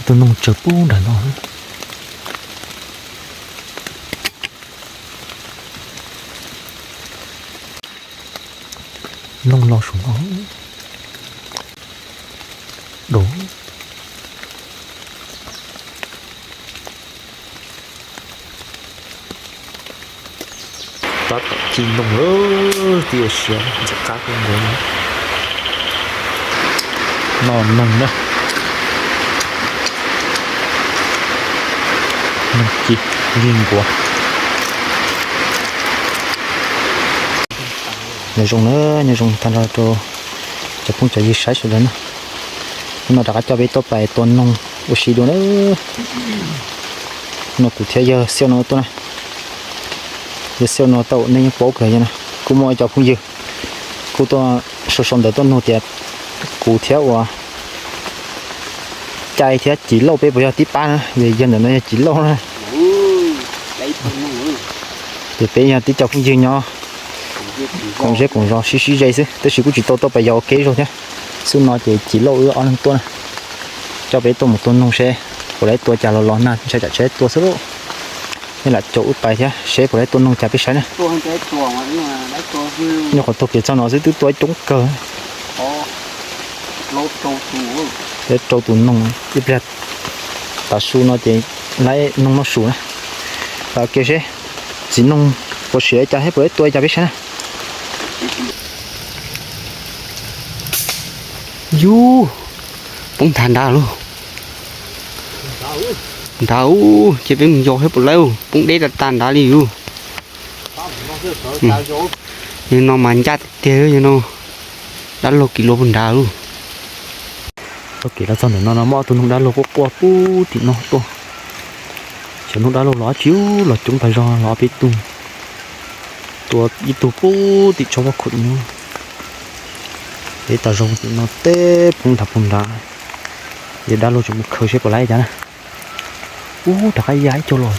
Tus noog tsawv pub nram no. Noog los saum no. Dov. Tab tom ci noog lawm, twb yuav siav ntxim qab kawg nkaus. Noj noog na. Noog ci, yig nkuav. Nyob zoo na, nyob zoo tag nrho rau cov phooj cov ywg saib sawv daws na. Hnub no rov qab coj peb tuaj pais tua noog ua si dua na. No kuv thiab yawg Xiauj no tuaj na. Yawg Xiauj no tau nej yeej paub kawg yog na, kuj muaj cov phooj ywg kuj tuaj sau sau ntawv tuaj nug tias kuv thiab ua cai thiab Cim Lauj peb puas yog tib pab na, yog ntawm no yog Cim Lauj na. Ces peb yog tib co phooj ywg nyob koom zej koom zos sib sib ze xwb, tab sis kuj tsis tau tuaj pais yos ua ke zaug thiab. Xub no ces Cim Lauj wb ob leeg tuaj na, coj peb tuaj mus tua noog seb puas laib tua cas los los nag ntshai tsam tsis laib tua xwb lauj. Nej lam caum wb pais thiab seb puas laib tua noog cas peb saib na. Nyuam qhuav taug kev txog no xwb twb tua ib coob kawg. Rau tus noog ib pliag, tav su no ces laib noog noj su na. Pais ua ke seb txiv noog puas siav cas thiab puas laib tua cas peb saib na. Yus, poob nthav nrad lauj. Nrad, ces peb mus yos thiab puas laib, poob deb tas tas nrad li yus. Yog no mas ncaj tiag tiag, yog no dab laug kiv luag puag nrad lauj. Tau kev los txog ntawm no no muaj ob tug noog dab laug quaj quaj pub tim no tuaj. Cov noog dab laug los tsis los coob tas zog los ob peb tug. Tua ib tug pub tim tsob pob khuam no. Peb tas zog tim no teb poob nrad puag nrad. Yog dab laug tseem mus khaws seb puas laib cas na. Ub, rov qab ya ib co los,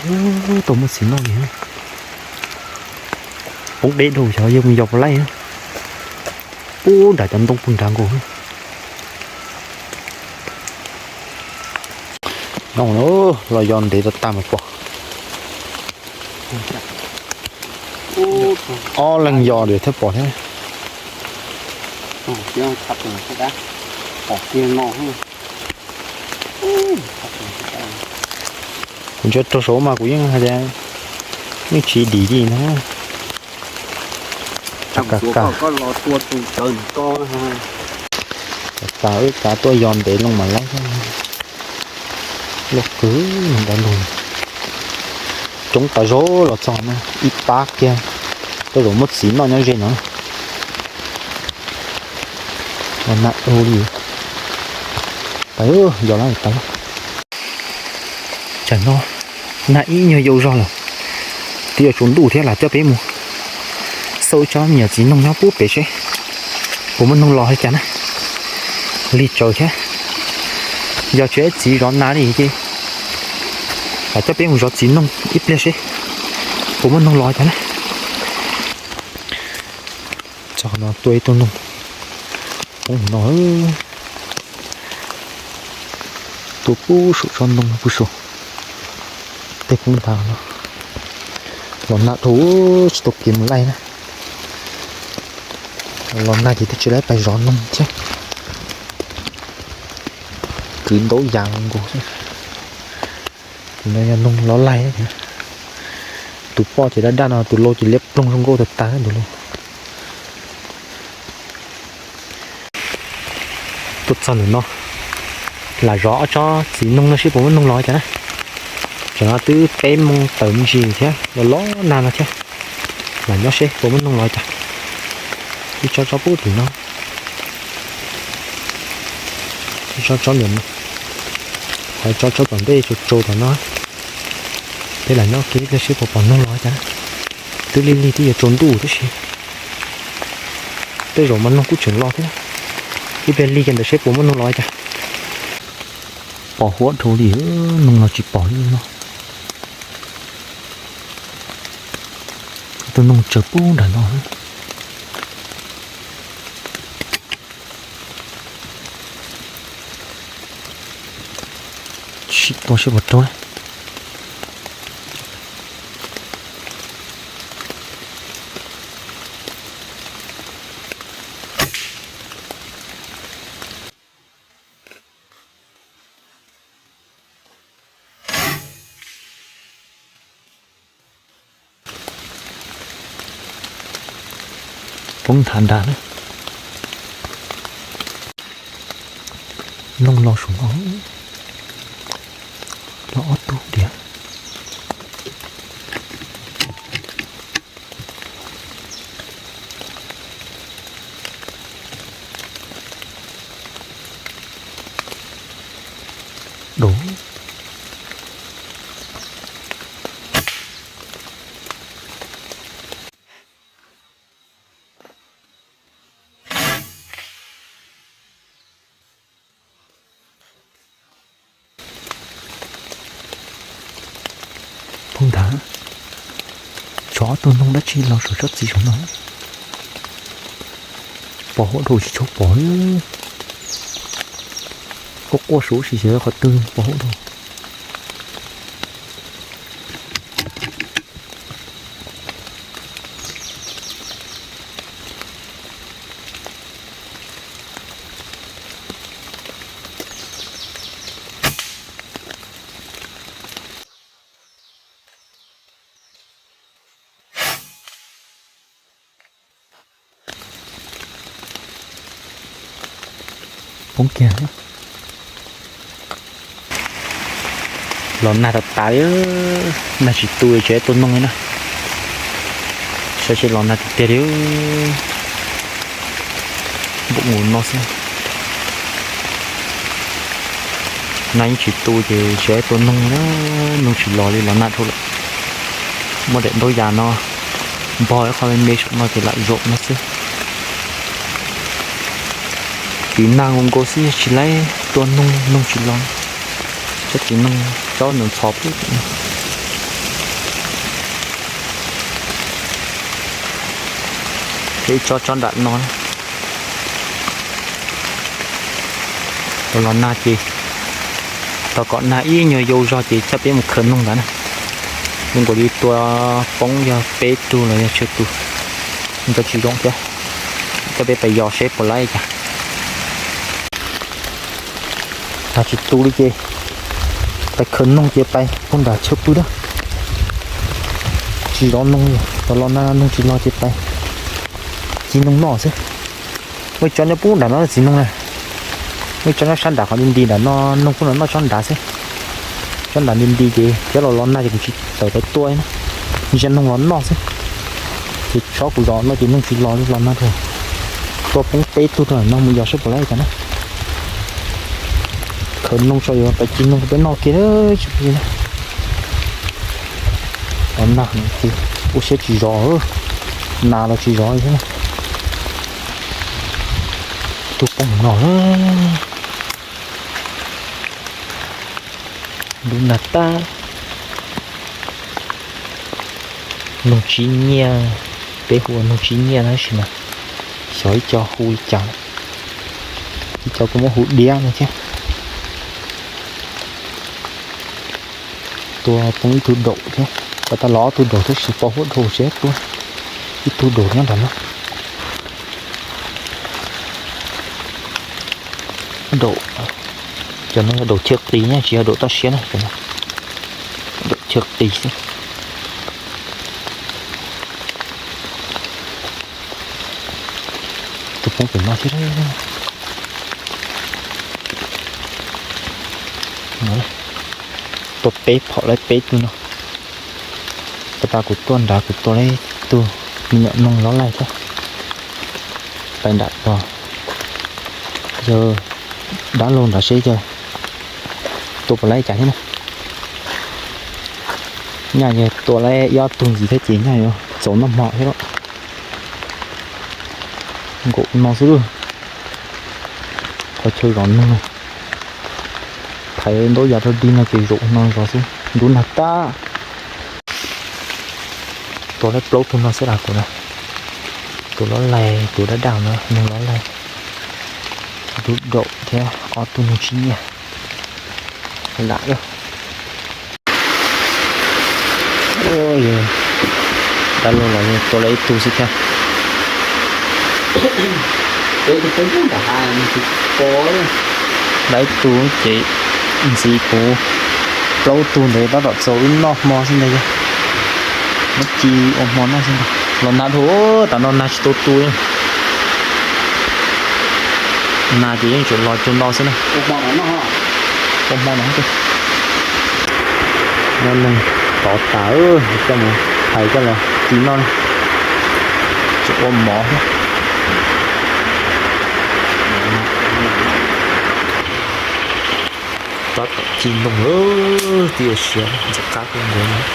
tau muaj txiv noj li. Poob deb dhau xyov yog mus yos puas laib. Ub, nram cov ntoo puag nrad nkaus. Nyob los yos ntev tas tas mas pom. Ob leeg yos thiaj pom thiab. Kuv ntsia raug saum mas kuv yeej hais tias yeej tsis dim li na. Kav kav, kav kav tuaj yos ntev loo mam laib. Loj kawg, dab laug coob tas zog los txog na, ib pab kiag, tej zaum muab txiv noj nyob ze no. Los nag dhau li. Pais, yos lawm pais. Tsam no nag ib nyuag yau zog lawm, twb yuav tsaus ntuj thiab, lam coj peb mus xauj ib tsob me nyuam txiv noog nyob pub pem seb puas muaj noog los li cas na. Lig tsaus thiab, yog tsis ib txiv zov nas li ces lam coj peb mus zov txiv noog ib pliag seb puas muaj noog los li cas na. Txog no tua ib tug noog poob no, tua pub saum tsob ntoo pub saum tej poob nthav no. Los nag dhau tsis tau kev mus laij na. Los nag ces twb tsis laib pais zov noog thiab. Kwv ntaub yas nkaus xwb. Tus no yog noog lov laig. Tus poj ces daj daj no, tus lau ces liab ploog zoo nkauj tag tag tus lau. Tuaj txog ntawm no, lam zov ob tsob txiv noog no seb puas muaj noog los cas na. Tsam no twb peb moos tawm me ntsis thiab, los los nag no thiab. Lam nyob seb puas muaj noog los cas. Ib tsob tsob pub tim no, ib tsob tsob ntawm no, ho ib tsob tsob tom ntej tsaus tsaus tom no. Peb lam nyob kiag ib pliag seb puas pom noog los cas. Twb lig lig twb yuav tsaus ntuj tib si. Tej zaum mas noog kuj tseem los thiab. Ib pliag lig kiag ntawd seb puas muaj noog los cas. Pos huab dhau li, noog los tsis pom li no. Tus noog tsawv pub nram no. Sim tua seb puas raug. Poob nthav nrad na. Noog los saum no, los ob tug diam. Dub. Phooj ntag, tsov tus noog dab tsi los saum tsob txiv saum no. Pos huab dhau tsis tshua pom li. Quaj quaj suav si xyov qhov twg pos huab dhau. Poob kiag. Los nag tas tas li, nag tsis tu tseem tua noog li na. Saib seb los nag tiag tiag li. Npaum nkaus no xwb. Nag yeej tsis tu ces tseem tua noog li na, noog tsis los li los nag dhau lawm. Muaj daim ntaub yas no npog ib qho me me saum no ces lam zaum no xwb. Tiv nag nkaus nkaus xwb tsis laib tua noog, noog tsis los. Tsob txiv noog tsob nws ntxhov pub. Ib tsob tsob nram no. Los nag ces tos kom nag ib nyuag yau zog ces coj peb mus khaws noog ntawd na. Zoo nkaus li tua poob yog peb tug los yog tsawg tus, nco tsis zoo thiab. Coj peb pais yos seb puas laib cas. Nag tsis tu li ces pais khaws noog ces pais puag nram chaw pw na. Tsis zov noog, los los nag noog tsis los ces pais ci noog noj xwb. Muaj ib tsob nyob puag nram no txiv noog na. Muaj ib tsob nyob sab nram qhov nti nti nram no, noog puag nram noj tsob nrad xwb. Tsob nrad nti nti ces thiab los los nag ces kuv tsis tawm pais tua na. Zia noog los noj xwb. Ces tsob kuv zov no ces noog tsis los li los nag rau. Tua poob peb tug rau no mus yos seb puas laib cas na. Khaws noog tso yuav pais ci noog rau peb noj kiag tsis pw li na. Los nag ces ua siab tsis zov, nas los tsis zov li thiab. Tus poob no. Lub nag tab. Noog tsib nyiaj, peb hu ua noog tsib nyiaj tab sis mas xyov ib co hu li cas, ib co kuj muab hu diab no thiab. Tua poob ib tug daum thiab, pas tas los ob tug daum thiab, sis pos huab dhau tsis tua ib tug daum nyob nram no. Daum, cov no yog daum chaw qis na, tsis yog daum toj siab na, cov no daum chaw qis xwb. Tus poob pem no thiab. Tua peb phom lawm peb tug no. Pas tas kuv tua nrad kuv tua lawm tus me nyuam noog lob laij thiab. Pais nram tog, yog dab laug nrad seb yog tua puas laib cas thiab na. Nyaj yog tua laib ib ob tug ntxiv thiab ces nyaj yuav txaus noj hmo thiab lauj. Nkaum no xwb lauj. Qhov chaw zov noog, thaiv ntaub yas rau dig no ces zaum no zov xwb, ntub nag tag. Tua laib plaub tug no xwb las kuv na. Tus lob laij, tus dab daj no noog lob laij, tus daum thiab ob tug noog tsib nyiaj. Lam, dab laug los yog tua lawm ib tug xwb thiab. Dab ib tug ces ntxiv kuv plaub tug ntawd tab tom txaus wb noj hmo xwb ntag yog. Muab ci ua hmo noj xwb ntag. Los nag dhau, tam no nag tsis tau tu. Nag ces yeej tsuas los cug no xwb na. Ua hmo no. Nyob neeg tov tas, coj mus phais coj los ci noj na. Tsis ua mov thiab. Tab tom ci noog, twb yuav siav ntxim qab kawg nkaus.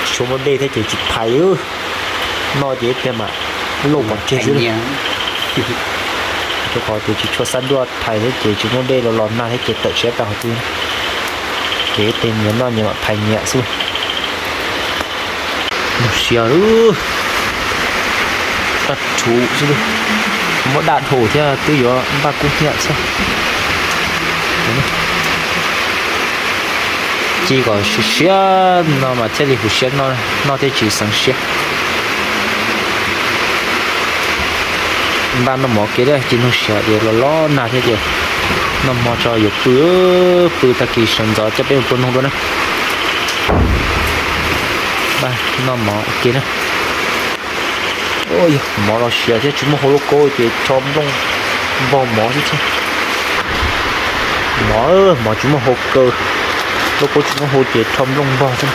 Tsis tshua muaj dej thiab ces tsis phais, noj ces ib pliag mam lauj pov tseg xwb. Rau qhov tias tsis tshua xav duaj phais thiab ces tsis muaj dej los los nag thiab ces tawm siab tag qhov twg. Ces ib pliag nyias noj nyias mam phais nyias xwb. Noog siav, daj rhuv xwb, muab daj dhau thiab twb yuav npaj kub hnyiab xwb. Ci kom siav siav no mas thiaj li huv siab noj, noj thiaj tsis xeev siab. Npaj noj mov kev, ci noog siav ces los los nag thiab ces noj hmo tso yuav pw, pw tag kis sawv ntxov coj peb mus pua noog dua na. Npaj noj mov kev na. Mov los siav thiab tsis muaj hau lauj kaub ces rho nplooj npog mov xwb thiab. Mov, mov tsis muaj hau kaw, lauj kaub tsis muaj hau ces rho nplooj npog xwb.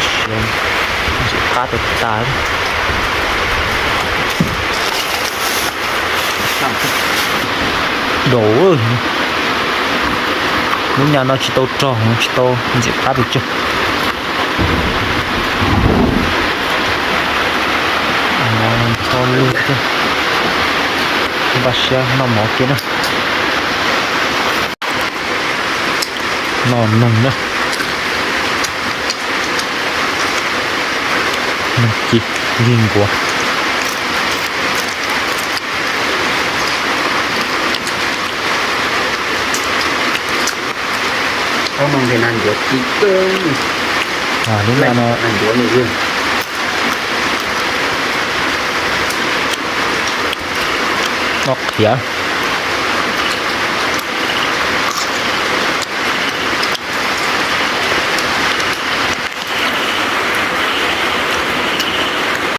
Siav ntxim qab tas tas. Daus, lub nyam no tsis tau rog, tsis tau ntxim qab pes tsawg. Npaj siab noj mov kev na. Noj noog na. Noog ci, yig nkuav. Lub no, noj qhiav.